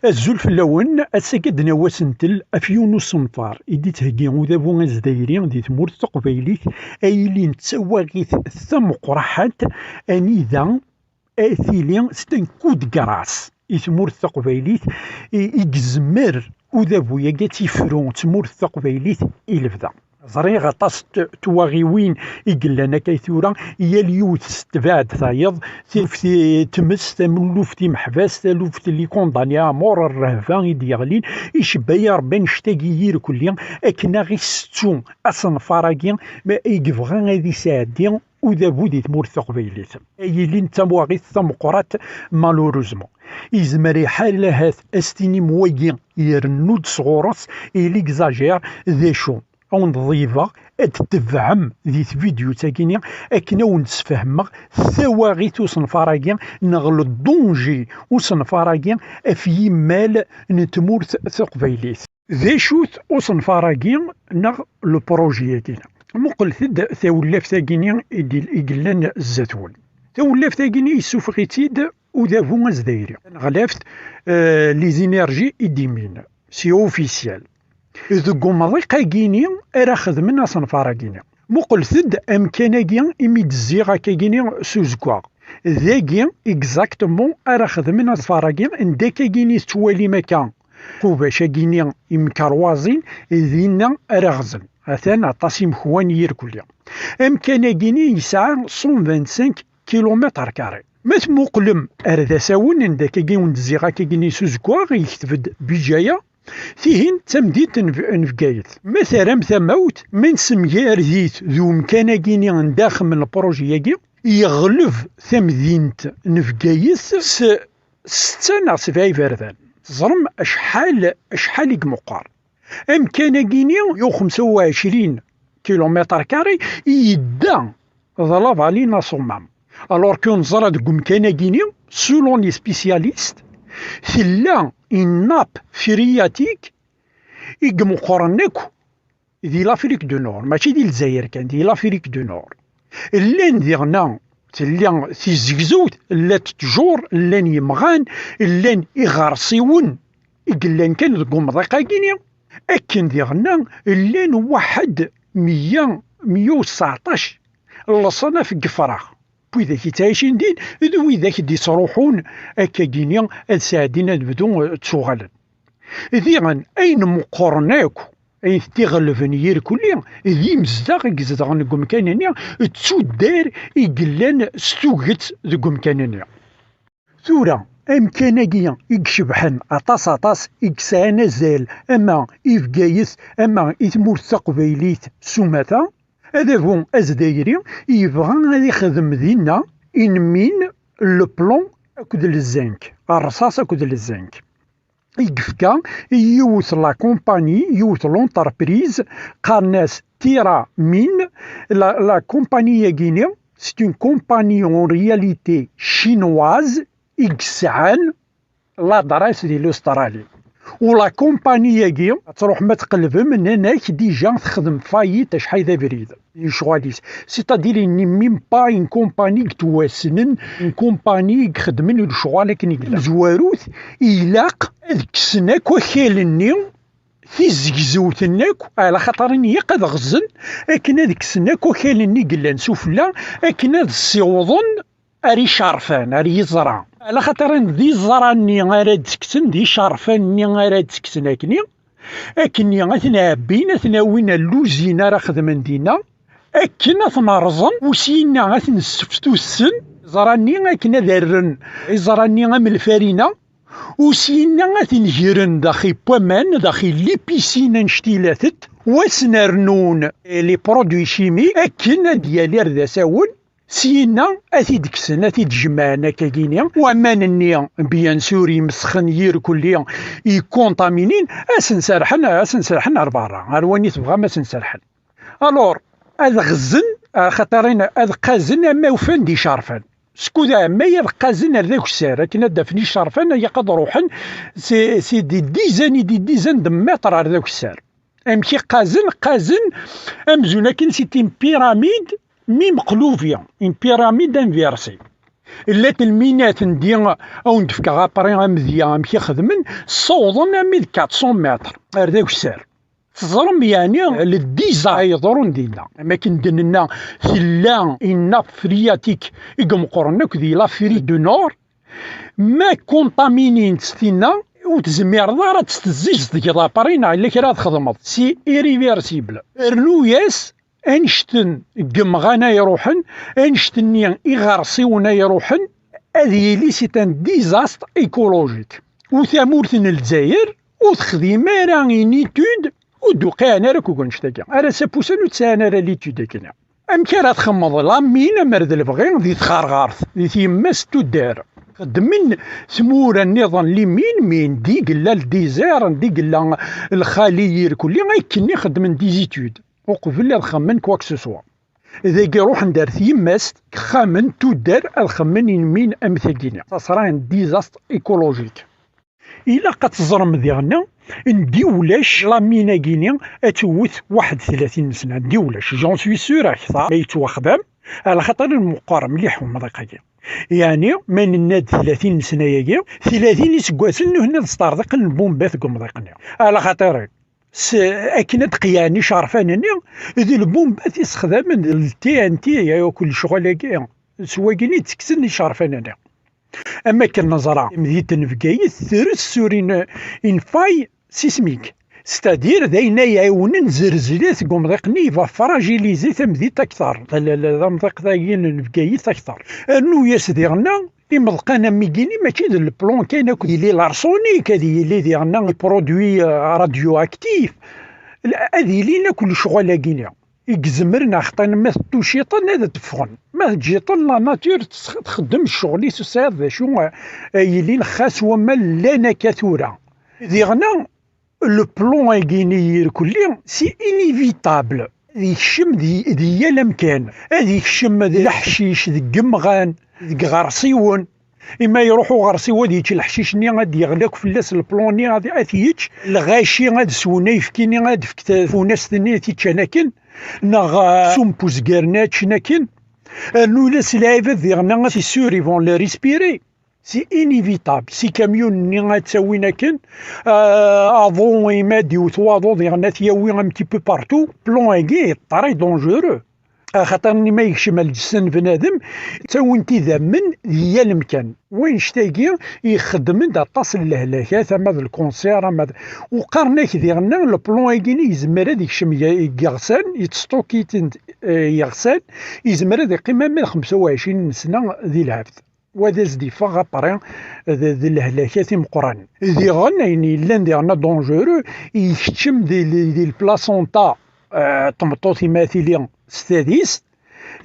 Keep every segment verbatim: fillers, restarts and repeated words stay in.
Azul fell-awen, ass-agi ad d-nawi asentel ɣef yiwen n usenfar i d-ittheggi udabu azdayri di tmurt taqbaylit, ay ilin d tawaɣit tameqqraḥant anida ad tili c'est un coup de grâce i tmurt taqbaylit, i, i yezmer udabu-agi ad tt-ifru tmurt taqbaylit i lebda. Ẓriɣ aṭas n twaɣiwin i yellan akka i tura, yal yiwet s tbaɛd tayeḍ, taluft i tmes, taluft imeḥbas, taluft n les condamnés à mort, rrehba i d-yeɣlin, icebba-yi Rebbi annect-agi irkelli, akken ad ɣ-isettu asenfar-agi, ma i yebɣa ad isɛeddi udabu di tmurt taqbaylit. Ay ilin d tawaɣit tameqqrant, malheureusement. Yezmer lḥal ahat ad s-tinim wagi irennu-d sɣur-s, il exagère, d acu? Ad wen-d-ḍeybeɣ, ad d-tebɛem di tvidyut-agi-nni akken ad wen-d-sfehmeɣ tawaɣit usenfar-agi neɣ le danger usenfar-agi ɣef yimal n tmurt taqbaylit. D acu-t usenfar-agi neɣ le projet-agi? Muqlet-d tawlaft-agi-nni i d-, i yellan zdat-wen. Tawlaft-agi-nni yessufeɣ-itt-id udabu azdayri. Taneɣlaft, euh, les énergies et des mines. C'est officiel. Deg umḍiq-agi-nni ara xedmen asenfar-agi-nni. Muqlet-d amkan-agi imi d-zziɣ akka-gini s uzeggaɣ. Dagi, exactement, ara xedmen asenfar-agi, n dakka-gini tettwalim akka, qubac-agi-ni imkerwaẓin, dinna ara ɣzen. Atan aṭas imekwan irkelli. Amkan-agi-ni yesɛa cent vingt-cinq kilomètres carrés. Ma tmuqlem ar d asawen n dakka-gi wen-d-zziɣ akka-gini s uzeggaɣ, yekteb-d Bijaya, tihin d tamdint n Bgayet. Ma terram tamawt, ma nessemgar-it d umkan-agi-ni n daxel n lpruji-agi, yeɣleb tamdint n Bgayet s setta neɣ sebɛa iberdan. Teẓrem acḥal, acḥal i ymeqqer. Amkan-agi-ni, yuɣ xemsa u ɛecrin kilumitr kari, yedda d la vallée n Aṣummam. Alors que neẓra deg umkan-agi-ni, selon les spécialistes, tella une nappe phréatique i imeqqren akk di l'Afrique du Nord, mačči di Lezzayer kan, di l'Afrique du Nord. Llan diɣna, tella tizegzewt, llant ttjur, llan yemɣan, llan iɣersiwen i yellan kan deg umḍiq-agi-ni. Akken diɣna llan waḥed meyya, meyya u tseɛṭac leṣnaf n yefrax. Widak yettɛicin din d widak d-ittruḥun akka-gini ad sɛeddin, ad bdu, eh, ttuɣalen. Diɣen, ayen meqqren akk, ayen t-iɣelben irkelli, d imezdaɣ i izedɣen deg umkan-nni, d tuddar i yellan s tuget deg umkan-nni. Tura, amkan-agi i icebḥen aṭas, aṭas, i yesɛan azal ama i Bgayet, ama i tmurt taqbaylit s umata, adabu azdayri yebɣa ad ixdem dinna une mine, le plomb akked le zinc, rrṣaṣ akked le zinc. I yefka i yiwet la compagnie, yiwet l'entreprise, qqaren-as Terra Mine. La, la compagnie-agi-ni, c'est une compagnie en réalité chinoise i yesɛan l'adresse di l'Australie. U la compagnie-agi, ad truḥem ad tqelbem, nnan-ak déjà texdem faillite acḥal d abrid n lecɣal-is. C'est-à-dire, il n'est même pas une compagnie i yettwassnen, une compagnie i ixeddmen lecɣal akken i yella. Tamezwarut, ilaq ad kksen akk akal-nni, tizegzewt-nni akk, ala xaṭer ilaq ad ɣzen, akken ad kksen akk akal-nni i yellan sufella, akken ad ssiwḍen ar icerfan, ar yiẓra. Ala xaṭer d iẓra-nni ara d-kksen, d icerfan-nni ara d-kksen akkenni, akkenni ad ten-ɛebbin, ad ten-awin ar luzin ara xedmen dinna, akken ad ten-rẓen, u syenna ad ten-sseftussen, iẓra-nni akken ad rren iẓra-nni am lfarina, u syenna ad ten-gren daxi n waman, daxi n les piscines annect-ilat-d, u ad sen-rnun les produits chimiques akken ad d-yali ar d asawen, syenna ad t-id-kksen, ad t-id-jemɛen akkagini. Waman-nni, bien sûr, imesxen irkelli, ikuntaminin, ad sen-serḥen, ad sen-serḥen ar berra, ar wani tebɣam ad sen-serḥen. Alors, ad ɣzen, axaṭer ad qqazen ama ufan d icerfan. Skud ɛemma ad qqazen ar d akessar, akken ad d-afen icerfan, ilaq ad ruḥen, c'est, c'est des dizaines et des dizaines de mètres ar d akessar. Amek i qqazen? Qqazen amzun akken c'est une pyramide, mi meqlubi, une pyramide inversée. Llant lminat n di, a wen-d-fkeɣ apri amedya amek i xedmen, ssawḍen armi d quatre cents mètres ar d akessar. Teẓrem yeɛni le désastre ay yeḍrun dinna? Am akken d-nenna, tella une nappe phréatique i imeqqren akk di l'Afrique du Nord, ma contaminint tinna, ur tezmireḍ ara ad tt-tezzizeḍ deg l'apri neɣ yella kra ad txedmeḍ. C'est irréversible. Rnu-yas annect n yemɣan ay iruḥen, annect-nni iɣersiwen ay iruḥen, ad yili c'est un désastre écologique. U tamurt n Lezzayer ur texdim ara une étude, ur d-uqiɛen ara akk annect-agi. Ar ass-a n wussan ur tesɛan ara l'étude-agi. Amek ara txemmeḍ la mine amer d lebɣi di tɣerɣert, di tyemmat n tuddar? Xeddmen tmura nniḍen les mines, mais anda i yella le désert, anda i yella lxali irkelli, akken i xeddmen des études uqbel ad xemmen quoi que ce soit. Dagi ruḥen-d ar tyemmast, deg yexxamen n tuddar, ad xemmen une mine am tagini. Ça sera un désastre écologique. Ilaq ad teẓrem diɣen, ndi ulac la mine-agini ad tewwet waḥed tlatin n sna, ndi ulac, j'en suis sûr, akteṛ ma yettwaxdam, ɛla xaṭer meqqer mliḥ umḍiq-agi. Yeɛni, ma nenna-d tlatin n sna-agi, tlatin iseggasen nuhna d sṭerḍiqen lbumbat deg umḍiq-nni. Ɛla xaṭer s-, akken ad d-qeyɛen icerfan-nni, d lbumbat i sexdamen, d T N T, yakk lecɣal-agi, s wagini i d-ttekksen icerfan-nni. Am akken neẓra, tamdint n Bgayet tres sur une, une faille sismique. C'est-à-dire, d ayen ay iɛiwnen zzelzlat deg umḍiq-nni, i va fragiliser tamdint akteṛ. D amḍiq-agi n Bgayet akteṛ. Rnu-yas diɣen, imeḍqan am wigini mačči d le plomb kan akk, ad yili l'arsenic, ad yili diɣen produit, euh, radioactif, ad ilin akk lecɣal-agi-nni i izemren, axaṭer ma tettuciṭen ad d-ffɣen. Ma teǧǧiṭen, la nature txeddem ccɣel-is, ur tesɛiḍ d acu, eh, yelin, xas wamma llan akka tura. Diɣen, le plomb-agi-nni irkelli, c'est inévitable. Ad yekcem di, di yal amkan. Ad yekcem di leḥcic, deg yemɣan, deg iɣersiwen. Imi iruḥ uɣersiw ad yečč leḥcic-nni, ad d-yeɣli akk fell-as le plomb-nni, ad, ad t-yečč. Lɣaci ad swen ayefki-nni, ad d-tefk tafunast-nni ad t-ččan akken, neɣ, eh, s umpuzgar-nni ad ččen akken. Rnu ula s lɛibad diɣen, c'est sûr, ils vont le respirer. C'est inévitable. Si kamyun-nni ad ttawin akken, eh, aḍu, imi ad d-iwet waḍu diɣen ad t-yawi un petit peu partout, plomb-agi est très dangereux. Axaṭer imi ma yekcem ar lǧessa n bnadem, ttawin-t idammen di yal amkan. Wannect-agi ixeddem-d aṭas n lehlakat, ama d lkunṣir, ama d, u qqaren-ak diɣen, le plomb-agi-nni yezmer ad yekcem deg iɣsan, yettstoki-ten, eh, iɣsan, yezmer ad yeqqim ama d xemsa u ɛecrin n sna di lɛebd. Wa ad as-d-yeffeɣ après d, d lehlakat imeqqranen. Diɣen, ayen yellan diɣen dangereux, yekcem di, di, di lplasenta, eh, tmeṭṭut imi ad tili s tadist,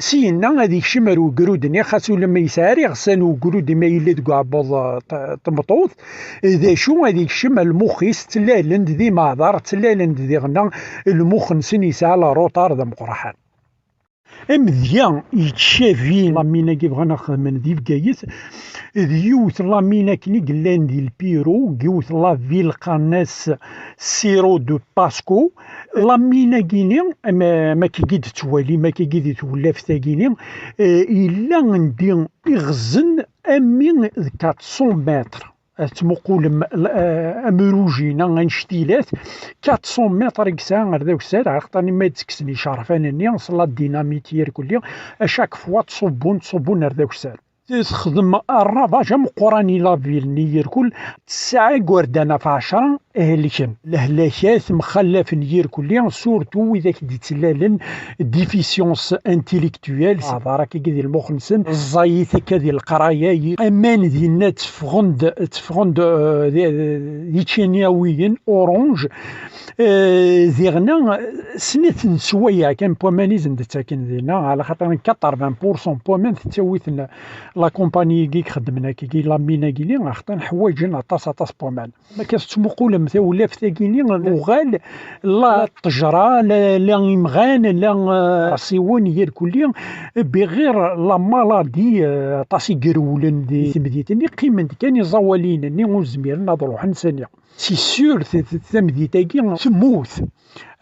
syenna ad yekcem ar ugrud-nni, xas ulamma yesɛa ara iɣsan ugrud imi yella deg uɛebbuḍ, eh, t-, tmeṭṭut, d acu ad yekcem ar lmux-is, ttlalen-d di meɛḍar, ttlalen-d diɣen lmux-nsen yesɛa la retard d ameqqraḥan. Amedya yettcabin la mine-agi bɣan ad xedmen di Bgayet, d yiwet la mine akken i yellan di Lpiru, deg yiwet la ville qqaren-as Cerro de Pasco. La mine-agi-ni, am, am akka i d-tettwalim, akka i di tewlaft-agi-ni, eh, yella ndi iɣzen armi d quatre cents mètres. Ad tmuqulem l-, eh, amruj-ina anect-ilat, quatre cents mètres i yesɛa ar d akessar, axaṭer imi ad ttekksen icerfan-nni s la dynamite irkelli, à chaque fois ttṣubbun, ttṣubbun ar d akessar. Texdem ravage ameqqran i la ville-nni irkul, tesɛa igerdan ɣef ɛecra helken. Lehlakat mxallafen irkelli, surtout widak d-yettlalen déficience intellectuelle, aɛḍar akka di lmux-nsen, ẓẓayit akka di leqraya, aman dinna tteffɣen-d, tteffɣen-d, eh, d, d ičiniyawiyen, orange, eh, diɣna snat n sswayeɛ kan n waman i sen-d-ttaken dinna, ɛla xaṭer quatre-vingts pour cent n waman tettawi-ten la compagnie-agi ixeddmen akkagi, la mine-agi-ni, axaṭer ḥwaǧen aṭas, aṭas n waman. Ma akka tettmuqulem tawlaft-agi-ni, uɣal la ṭṭejra, la, la imɣan, la, eh, iɣersiwen, irkelli, biɣir la maladie, eh, aṭas i irewlen di temdint-nni, qqimen-d kan iẓawaliyen-nni ur zmiren ad ruḥen sani. C'est sûr, t-, t-, tamdint-agi temmut.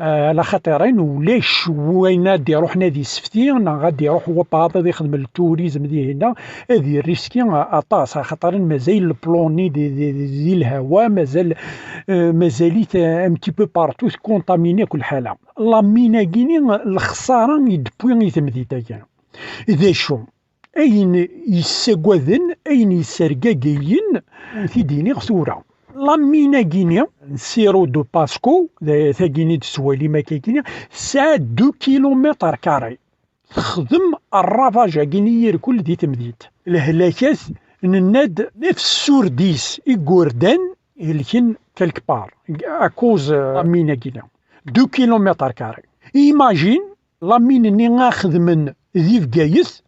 Eh, ɛla xaṭer ayen ulac wayen ad d-iruḥen ad yessefti, neɣ ad d-iruḥ wabɛaḍ ad ixdem le tourisme dihinna, Ad irriski aṭas, axaṭer mazal le plan-nni di, di, di, di lhawa, mazal, euh, mazal-it, euh, un petit peu partout, contamine akk lḥala. La mine-agi-ni, lexsara i d-tewwi i temdint-agi. D acu? Ayen yessagaden, ayen yessergagayen, ur t-id-iniɣ tura. La mine-agi-ni, n Cerro de Pasco, d tagini d-tettwalim akka-agi-ni, tesɛa deux kilomètres carrés. Texdem ravage-agi-ni irkel di temdint. Lehlakat, nenna-d neuf sur dix igerdan helken quelque part, à cause, euh, la mine-agi-ni. Deux kilomètres carrés. Imagine, la mine-nni i xedmen di Bgayet,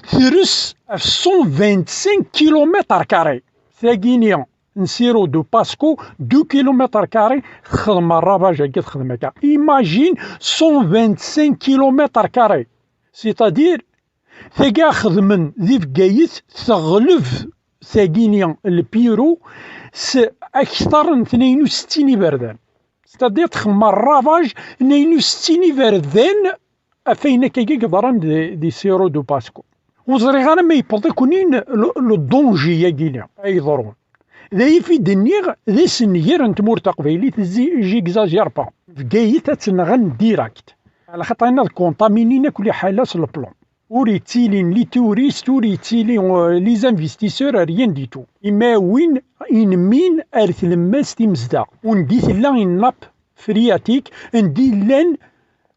tres ɣef cent vingt-cinq kilomètres carrés. Tagini n Cerro de Pasco, deux kilomètres carrés, texdem ravage-agi, texdem akka. Imagine cent vingt-cinq kilomètres carrés. C'est-à-dire, tagi i xedmen di Bgayet teɣleb tagini n Piro s akter n tnayen u settin iberdan. C'est-à-dire, texdem ravage n tnayen u settin iberdan ɣef wayen akka i yeḍran di, di Cerro de Pasco. Ur ẓriɣ ara ma yewweḍ-iken-in le, le danger-agi-ni ay iḍerrun. D ayif i d-nniɣ, d asenger n tmurt taqbaylit, zi-, j'exagère pas. Bgayet ad tt-nɣen direct. Ɛla xaṭer inna d contaminin akk liḥala s le plan. Ur yettilin les touristes, ur yettili, euh, les investisseurs, rien du tout. Ima win inmin ar tlemmast imezdaɣ. Undi tella une nappe phréatique, undi llan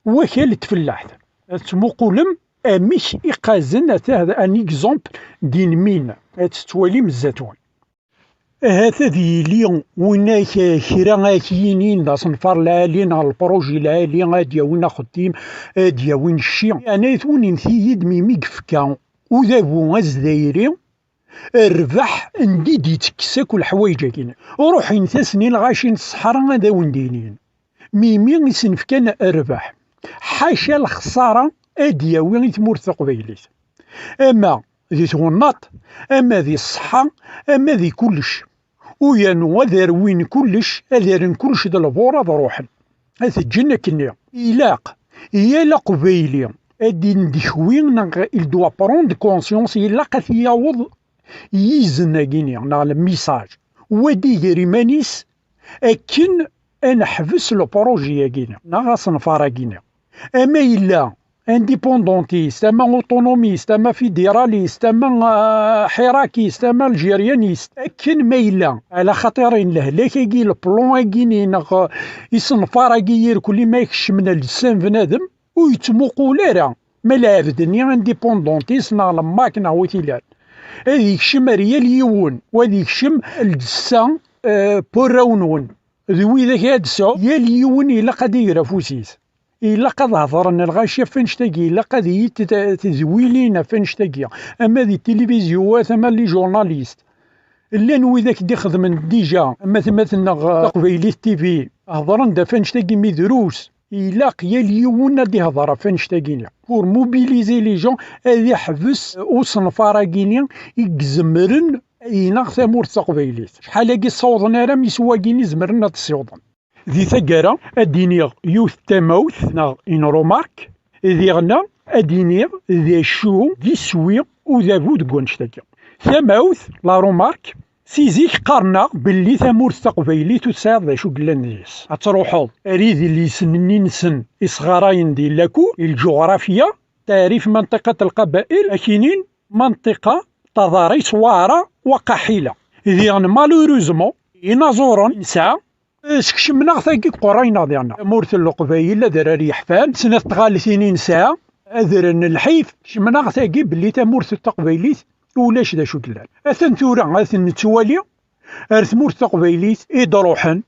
wakal n tfellaḥt. Ad tmuqulem amek i qqazen, ata un exemple d'une mine. Ad tettwalim zdat-wen. Ahat ad yili win ak kra ak yinin d asenfar lɛali neɣ lprojet lɛali, ad yawin axeddim, ad yawin cci. Yeɛni ad tunimt-iyi-d mi, mi yefka udabu azdayri rrbeḥ, anda i d-yettekkes akk leḥwayeǧ-agi. Ruḥin-asen i lɣaci n ṣṣeḥra ad awen-d-inin. Mimi i sen-fkan rrbeḥ. Ḥaca lexṣara ad d-yawi i tmurt taqbaylit. Ama di twennaḍt, ama di ṣṣeḥḥa, ama di kullec. U yernu ad rwin kullec, ad rren kullec d lbur ad ruḥen. Ad t-ǧǧen akkenni. Ilaq, yal aqbayli ad d-indekwi neɣ il doit prendre conscience, ilaq ad t-yaweḍ yizen-agi-ni, neɣ le message. U ad iger iman-is akken ad neḥbes le projet-agi-ni, neɣ asenfar-agi-ni. Ama yella indépendantiste, ama autonomiste, ama fédéraliste, ama, euh, hirakiste, ama algérianiste, akken ma yella, ala xaṭer lehlak-agi, le plan-agi-ni, neɣ, euh, isenfar-agi irkelli ma ikecmen lǧessa n bnadem, ur yettmuqul ara ma lɛebd-nni indépendantiste neɣ lemmak neɣ wi t-ilan. Ad yekcem ar yal yiwen, u ad yekcem lǧessa, euh, n warraw-nwen. D widak ad d-sɛu, yal yiwen ilaq ad iger afus-is. Ilaq ad hedren lɣaci ɣef annect-agi, ilaq ad iyi-t-, tedwilin ɣef annect-agi, ama di tilivizyu, ama les journalistes. Llan widak d-ixedmen déjà, ama tma-tneɣ, euh, Taqbaylit T V, hedren-d ɣef annect-agi mi drus. Ilaq yal yiwen ad ihder ɣef annect-agi-ni. Pour mobiliser les gens, ad iḥbes usenfar-agi-ni i izemren ad ineɣ tamurt taqbaylit. Acḥal-agi ssawḍen ara mi s wagini zemren ad ssiwḍen. Di taggara, ad d-iniɣ yiwet n tamawt neɣ une remarque, diɣna ad d-iniɣ d acu d iswi udabu deg wannect-agi. Tamawt, la remarque, si zik qqaren-aɣ belli tamurt taqbaylit ur tesɛiḍ d acu yellan deg-s. Ad truḥeḍ ar idlisen-nni-nsen isɣarayen di laku, i lǧuɣrafya, تعريف منطقة القبائل, ad k-inin منطقة تضاريس وعرة وقحيلة. Diɣen, malheureusement, inaẓuren nesɛa, eh, skecmen-aɣ tagi deg uqerray-nneɣ diɣen. Tamurt n Leqbayel, adrar yeḥfan, snat tɣaltin i nesɛa, adrar n lḥif, skecmen-aɣ tagi belli tamurt n taqbaylit ulac d acu yellan. Atan tura, ad ten-nettwali ar tmurt taqbaylit i d-ruḥen,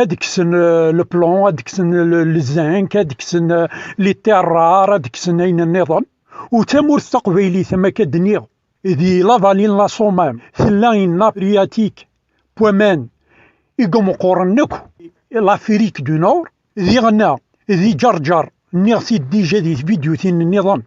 ad kksen, eh, le plomb, ad kksen le, le zinc, ad kksen, eh, les terres rares, ad kksen ayen nniḍen. U tamurt taqbaylit, am akka d-nniɣ, di la vallée n la Soummam, tella une nappe phréatique n waman i imeqqren akk, l'Afrique du Nord, diɣen di Ǧerǧer, nniɣ-t-id déjà di tvidyutin nniḍen,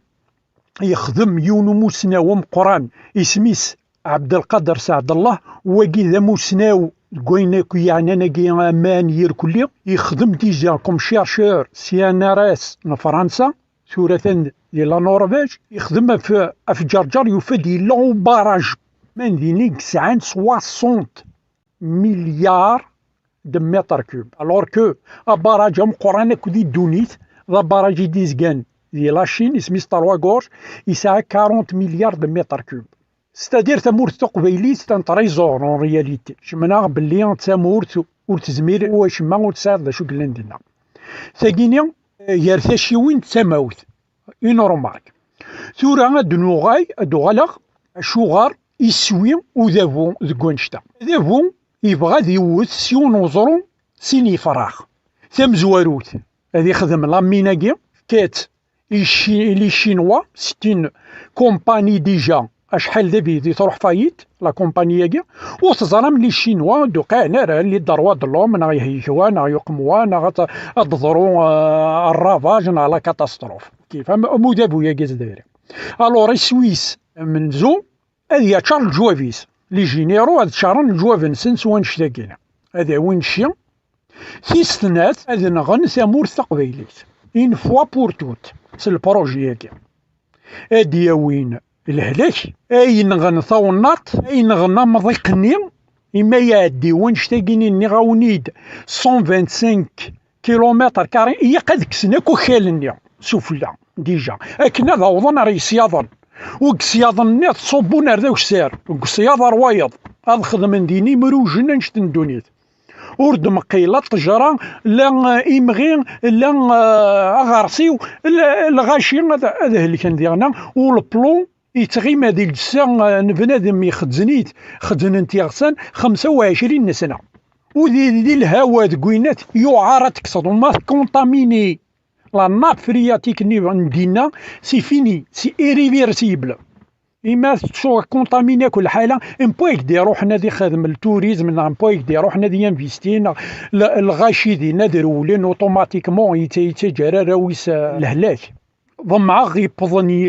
yexdem yiwen umusnaw ameqqran, isem-is Ɛebdelqader Saɛdellah, wagi d amusnaw deg wayen akk yeɛnan agi aman irkelli, yexdem déjà comme chercheur C N R S n Fransa, tura atan di la Norvège, yexdem af, af Ǧerǧer, yufa-d yella ubaraj man din i yesɛan soixante milliards de mètres cubes. Alors que abaraj ameqqran akk di ddunit, d abaraj i d-izgan di la Chine, isem-is Trois Gorges, yesɛa quarante milliards de mètres cubes. C'est-à-dire tamurt taqbaylit, c'est un trésor en réalité. Cemneɣ belli d tamurt ur tezmir i wacemma, ur tesɛiḍ d acu yellan dinna. Tagini, gar taciwin d tamawt, une remarque. Tura ad d-nuɣal, ad d-uɣaleɣ, acuɣer iswi udabu deg wannect-a. Adabu yebɣa ad iwwet s yiwen uẓru sin yefrax. Tamezwarut, ad ixdem la mine-agi, fket i Cci-, les Chinois, c'est une compagnie déjà, acḥal d abrid i truḥ faillite, la compagnie-agi, ur teẓram les Chinois d uqiɛen ara les droits de l'homme, neɣ yehgek wa, neɣ yuqem wa, neɣ ad, ad d-teḍru, euh, ravage, neɣ la catastrophe. Kif, am, am udabu-agi azdayri. Alors, iswi-s amenzu, ad yaččar leǧwab-is. Les généraux ad ččaren leǧwab-nsen s wannect-agi. Ad awin cci, tis snat, ad nɣen tamurt taqbaylit. Une fois pour toutes, s lprojet-agi. Ad d-yawin lehlak, ay nɣen tawennaṭ, ay nɣen amḍiq-nni, imi iɛeddi wannect-agi-nni nniɣ-awen-id cent vingt-cinq kilomètres carrés, ilaq ad kksen akk akal-nni sufella, déjà, akken ad awḍen ar yesyaḍen. U deg yesyaḍen-nni ad ttṣubbun ar d akessar, deg usyaḍ ar wayeḍ, ad xedmen din imrujen annect n ddunit. Ur d-meqqi la ṭṭejra, la, eh, imɣi, la, eh, aɣersiw, la, lɣaci ad, ad helken diɣna, u le plan yettɣima di lǧessa, eh, n bnadem ixezzen-it, xezznen-t iɣsan xemsa u ɛecrin n sna. U di, di lhawa deg winat yuɛer ad tekkseḍ, ma tkuntamini la nappe phréatique-nni n dinna, c'est fini, c'est irréversible. Imi ad tettuɣ contamine akk lḥala, n wayeg d-iruḥen ad ixdem le tourisme, neɣ n wayeg d-iruḥen ad yinvisti, neɣ l-, lɣaci din ad rewlen automatiquement, yettaǧǧa arraw-is, eh, lehlak. Ḍemɛeɣ yewwḍen i,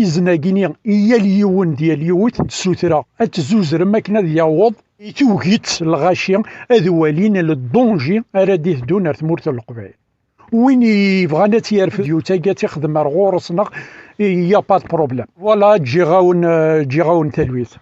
izen-agi-ni i yal yiwen d yal yiwet, d ssutra ad tzuzrem akken ad yaweḍ i tuget lɣaci ad walin le danger ara d-iteddun ar tmurt n Leqbayel. Win yebɣan ad tt-yerfed, ad tt-yexdem ar ɣur-s, neɣ, il y a pas de problème. Voilà, ǧǧiɣ-awen, ǧǧiɣ-awen talwit.